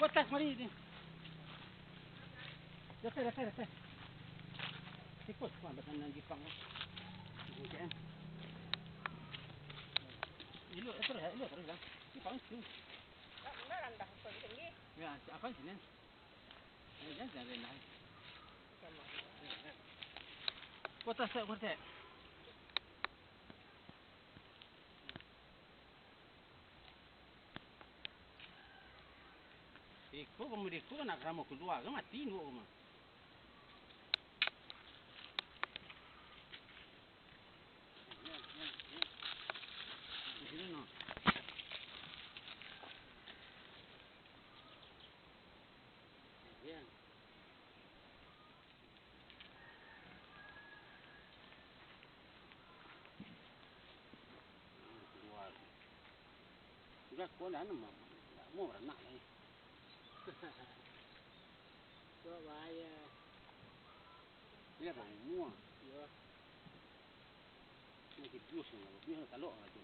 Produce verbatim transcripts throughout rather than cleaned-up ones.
Batas mari ni. Datai, datai, datai. Sikut, kuat badan nan Jipang. Hujan. Elok, terus, elok, terus lah. Jipang tu. Tak benar rendah, bukan tinggi. Ya, apa sini? Ya, jangan rendah. Sama. Kota Sek, Kota Sek. Iko, kamu di iko, nak ramo kalua, kan mati induak ko mah. Di sini, no. Iya. Nah, kalua. Sudah, kau dah, anu, mau baranak lai. Kau bahaya. Ini apa umua? Iyo. Ini bius, bius talok lah tu.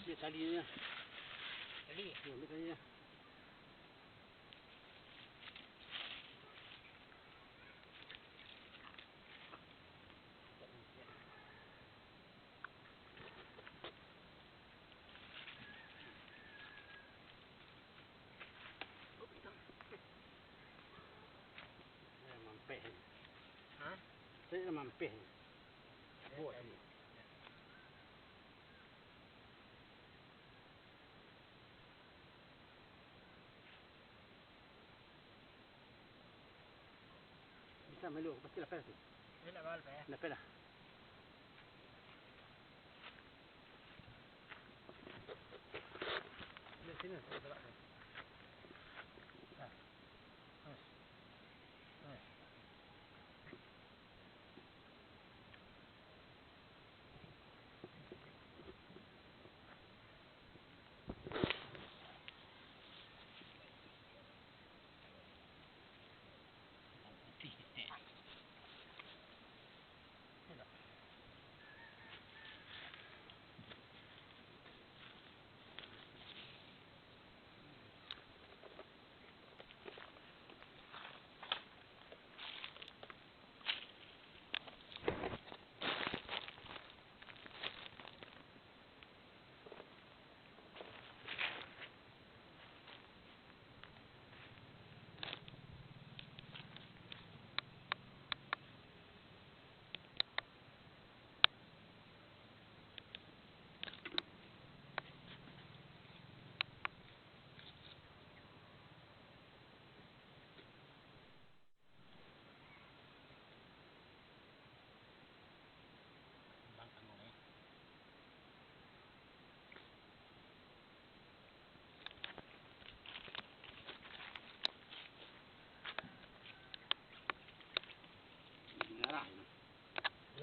Ambiak tali tu, yo. Tali? Yo, ambiak tali, yo. Mampeh. Ha? Tadi lah mampeh. Buat ni. Bisa melu, pasti lapeh tu. Ini nak bawa lapeh, ya? Lapeh lah. Di sini, saya tolak ni. Nah. Nah. Nah.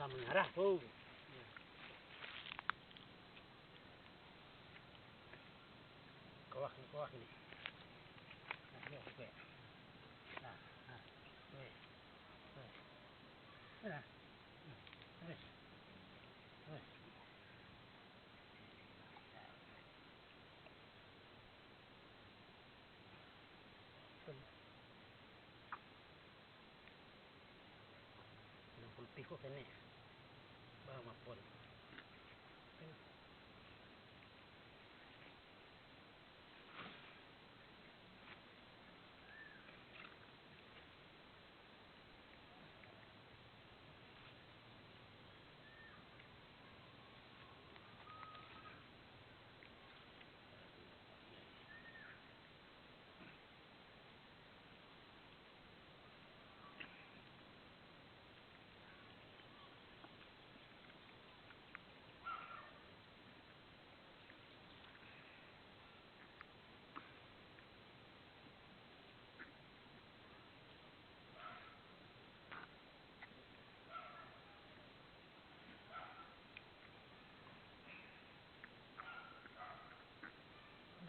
Mangarah tu. Kawah ni, kawah ni. Nah, ni, oke. Nah, nah. Weh. Weh. Nah. Weh. Weh. Anam puluah piko kenek. Bah mapon.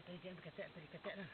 Tadi jangan diketek, tadi ketek lah.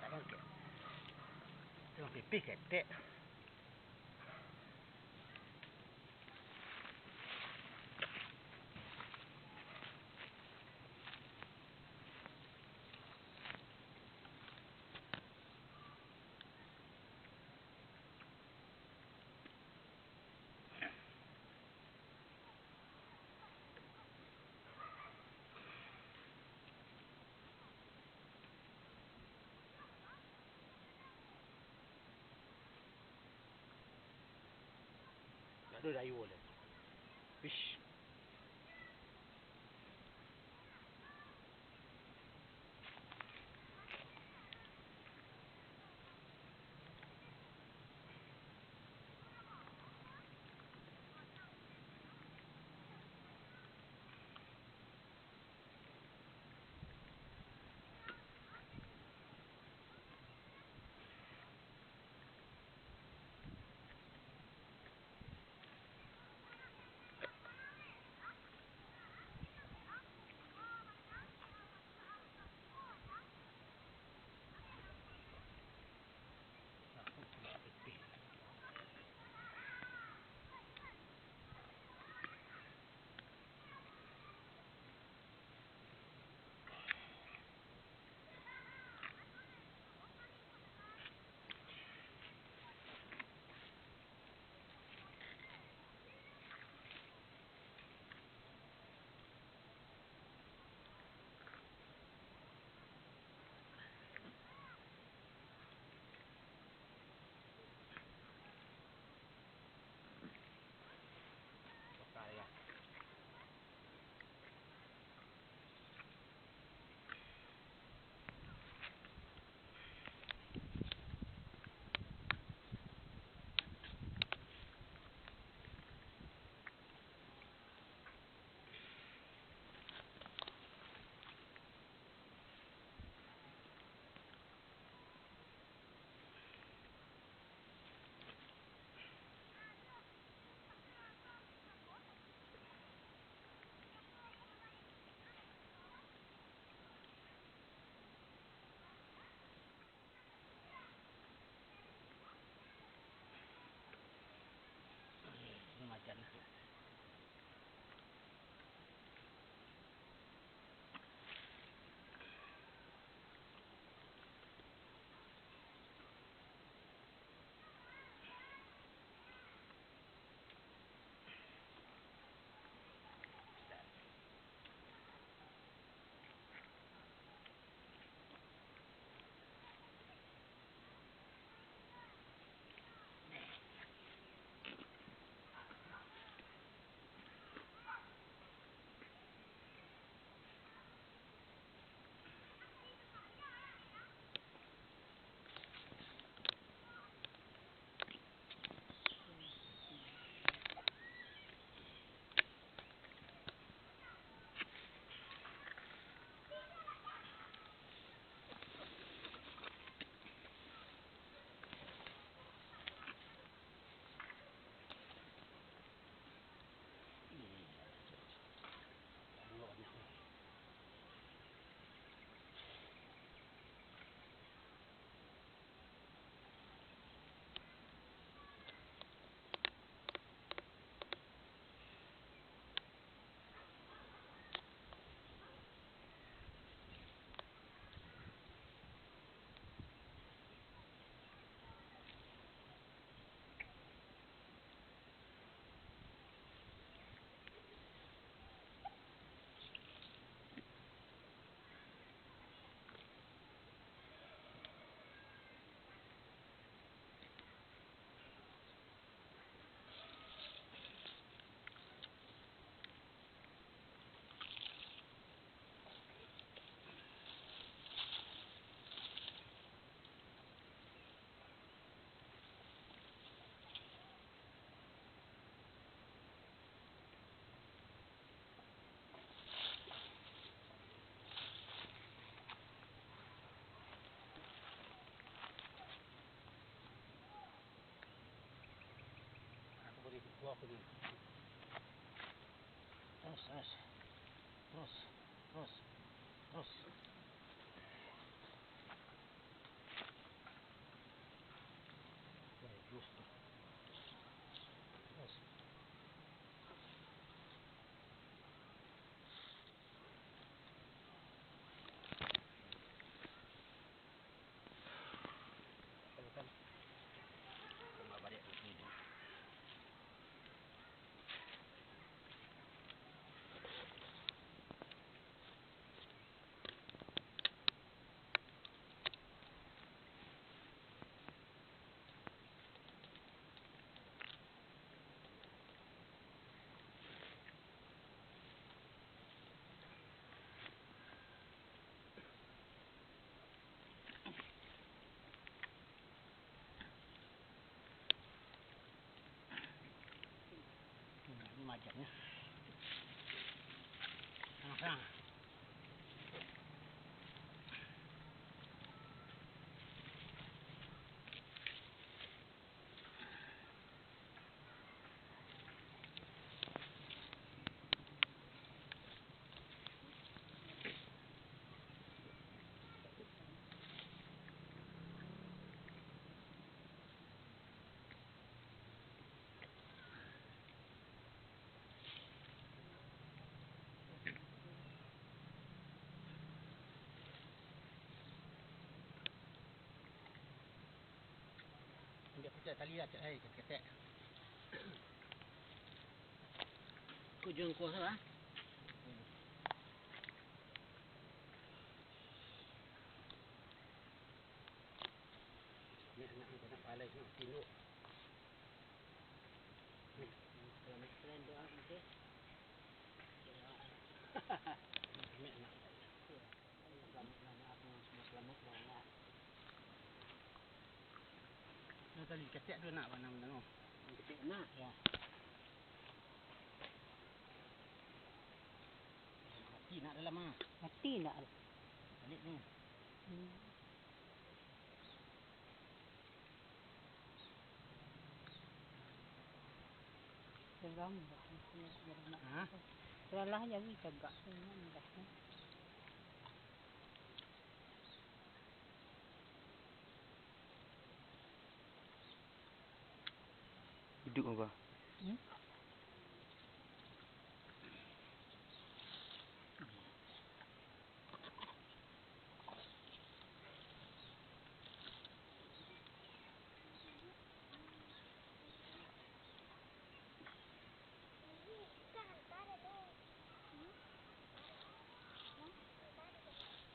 Tangan ke-, tangan pipih ketek. Ado dayu le. Wish. Terus, terus. Terus, terus, terus. Terus. Nah, ini majamnya. Nah, nah. Ambiak putiak tali lah, cak, eh, ketek. Ko jongko salah. Nek nak, nak palai, nak tinduk. Selamat kalian doa, oke? Nek nak. Nah, tali ketek tu nak, panah tu. Ketek nak? Ya. Mati nak dalam ah. Mati nak? Balik ni. Hmm. Dalam dah. Hah? Salah jadi tagak tu, dah. Iduik, Abah. Hmm?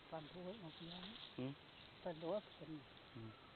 Pan dua, nanti ya. Hmm? Pan dua, pan. Hmm.